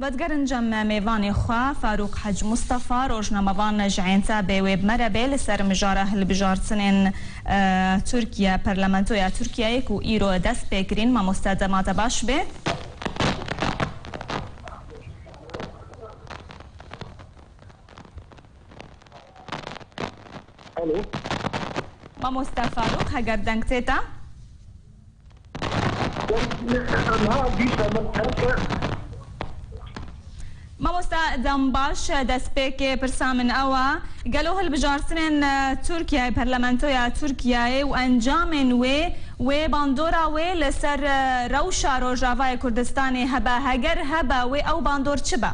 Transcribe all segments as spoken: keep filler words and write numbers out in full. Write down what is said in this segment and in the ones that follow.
Vedigerin cem mêvanê xwe, Farûq Hec Mustafa, rojnamevan ji Êntabê wê bi me re bê li ser mijara hilbijartinên, e, Tirkiye, Parlamentoya Tirkiyeyê ku îro dest pê kirîn. Mamoste, dema te baş bê. Alo. Mamoste Farûq, heger deng tê te. Em ha dîsa min ters e. Mamoste, dem baş, destpêkê pirsa min ew e, gelo hilbijartinên, e, Tirkiyeyê, Parlamentoya Tirkiyeyê û encamên wê, wê bandora wê li ser, e, rewşa Rojavayê Kurdistanê hebe? Heger hebe, wê ew bandor çi be?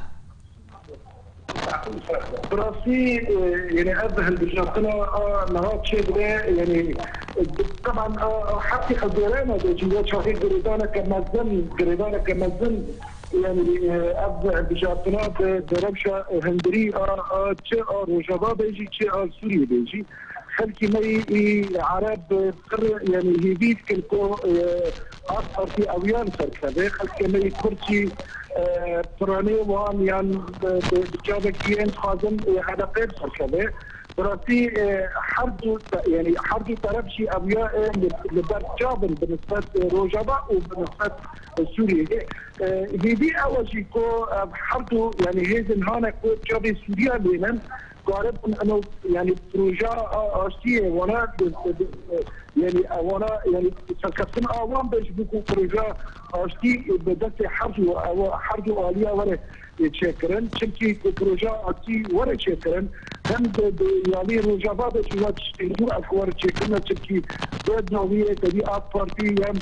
Bi rastî, e, yani ev hilbijartina a niha çêdibe, yani, e, teban a, a hertî hizûrena de jî ya çaxê girêdaneke mezin, girêdaneke mezin, yani, e, ev hilbijartina bi, bi rewşa hundirî a, a çi a Rojava be jî, çi a Sûriyê be jî, xelkî me yî, yî Ereb, e, pir, yani, hêvî dikin ku, e, AK Partî ew ya li ser keve, xelkê me yî Kurd jî, e, piranê wan yan bi, bi, bi çavekî yên dixwazin, e, H D P li ser keve. Bi rastî, e, her du te-, yani, her du teref jî ew ya, e, li, li ber çav in bi nisbet, e, Rojava û bi nisbet, e, Sûriyeyê. E, hêvî ew e jî ku ev her du, yani, hêzên hane ku çavê Sûriya lênin, karibin eno, yani, proja a, aştiyê wana, e, e, yani, wana, yani, serkeftin a wan be ji bo ku proja aştî bi destê her du, ew, her du aliya were, e, çêkirin. Çimkî ku proja aştî were çêkirin, hem di, di yalî Rojava de jî wa tiştên du ev were çêkirin, çimkî bi dawiyê tevî AK Partî yan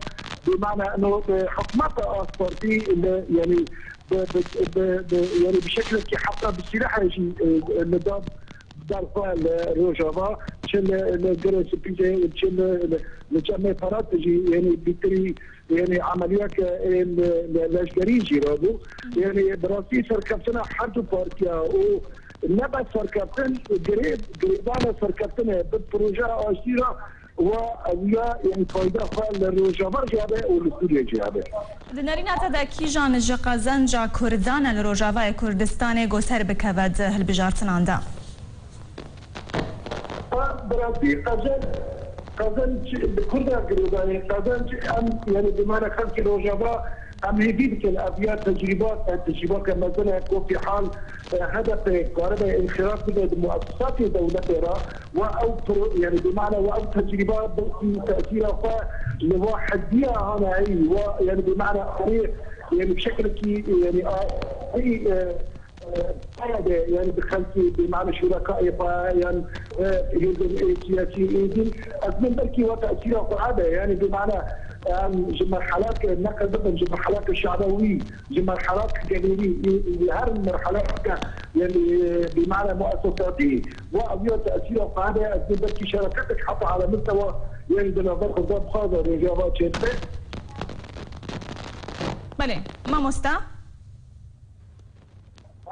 bi mana eno, e, hikûmeta AK Partî li, yani, bi, bi, bi, bi, yani bi şeklekî heta bi sîlehê jî, e, li da ber xwe li Rojava, çi li, li Girê Spî de, çi li, li, li Çemê Ferat de jî, yani bîtirî, yani emeliyeke, e, li, li, leşkerî jî rabû. Yani bi rastî serkeftina her du partiya û ne bes serkeftin, girê-, girêdana serkeftinê bi projeya aştî re wa ew ya, yani fayda xwe li Rojava jî hebe û li Sûriye jî hebe. Di nerîna te de kîjan ji qezenca Kurdan e li Rojavayê Kurdistanê ku ser bikeve di hilbijartinan de? Bi rastî qezenc, qezenc bi Kurda girêdayî, qezenc em, yani bi mana xelkê Rojava, em hêvî dikin ev ya tecrîba, tecrîbake mezin e, ku fîhal, e, H D P karibe înxiraf bibe di muessesatê dewletê re, wa ew pro-, yani bi mana wa ew tecrîba belkî tesîra xwe li wa hediya hane heyî, wa yani bi mana erê, yani bi şekilekî, yani a-, heyî, e, e, paya de, yani bi xelkê bi mana şurekaê xwe, yan, e, hêzên, e, siyasî êdîn, ez min belkî wa tesîra xwe hebe, yani bi mana, em ji merhelak neqe bibin, ji merhelak şadewî, ji merhelak gelêrî, e, e, her merhelak, yani, e, bi mana muessesatî, wa ev ya tesîra xwe hebe, ez min belkî şereketek heta ala mistewa, yani di navber xwe de bixwaze Rojava çêdibe. Belê, mamosta.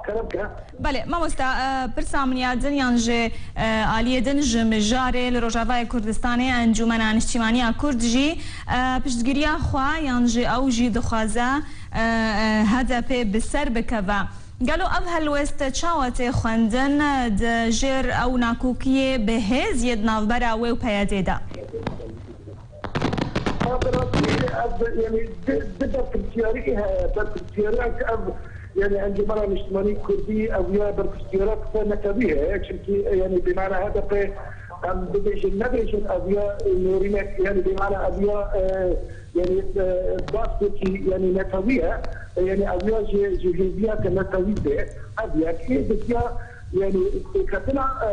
Kerem ke. Belê, mamosta, e, pirsa min ya din yan ji, e, aliyê din ji mijarê li Rojavayê Kurdistanê Encûmena Niştîmaniya Kurd jî, e, piştgiriya xwe yan jî ew jî dixwaze, e, e, H D P bi ser bikeve. Gelo ev helwêst çawa tê xwendin, e, di jêr ew nakokiyê bi hêz yê di navbera wê û P Y D'ê de? Ha, bi rastî ev, yani, di, di berpirsiyarî heye, berpirsiyarek ev, yani, Encûmena Niştimanî Kurdî, ev ya berpirsiyarek xwe netewî heye, çimkî, yani, bi mana H D P, em bibêjin, nebêjin, ev ya nêrînek, yani, bi mana ev ya, e, yani, e, baskekî, yani, netewî ye, e, yani, ev ya ji, ji hêviyeke netewî tê, ev yek. Ê ditiya, yani, pêketina, e,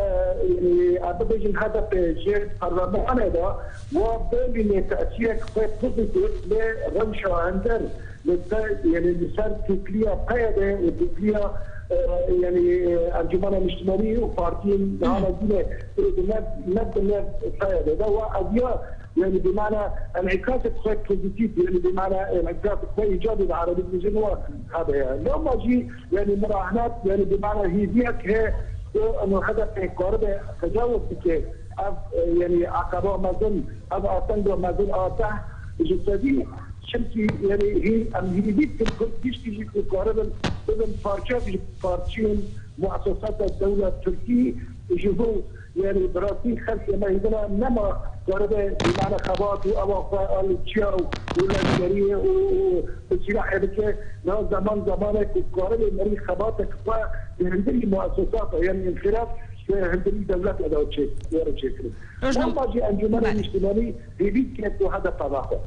yani, em bibêjin H D P ji perlemanê de, wa bêlînê tesîrek xwe pozîtîf li rewşa hender li ser, yani li ser têkiliya P Y D û têkiliya, e, yani, e, Encûmena Niştimanî û partiyên niha mezin e, ne, ne bi nev P Y D de wa ev ya, yani bi mana enîkasek xwe pozîtîf, yani bi mana enîkasek xwe îcabî li erebî dibêjin wa hebe ya. Lewma jî, yani min rahmet, yani bi mana hêviyek he, ku eno H D P karibe tecawuz bike, ev, e, yani eqaba mezin, ev astenga mezin a teh ji sedî Çimkî, yanî, hî, em hîvî dikin ku giştî jî ku karibin bibin parçek ji parçeyên muesesata dewlet Tirkî, ji bo, yanî, bi rastî xelkê me hîvîna nema karibe, bi mane xebat û ewa xwe a li çiya û, û leşkeriyê û, û bi sîlahê bike. Niha zeman zemanek ku karibe merî xebatek xwe di hundirî muesesata, yanî, înxiraf di hundirî dewleta de çê-, were çêkirin. Rojnam-, Lamba jî Encûmena Belê. Niştimanî hêvî dike ku H D P daxwe.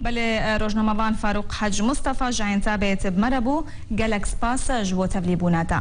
Belê, e, rojnamevan Farûq Hec Mustafa ji Entabê tê bi me re bû. Gelek spas ji bo tevlîbûna te.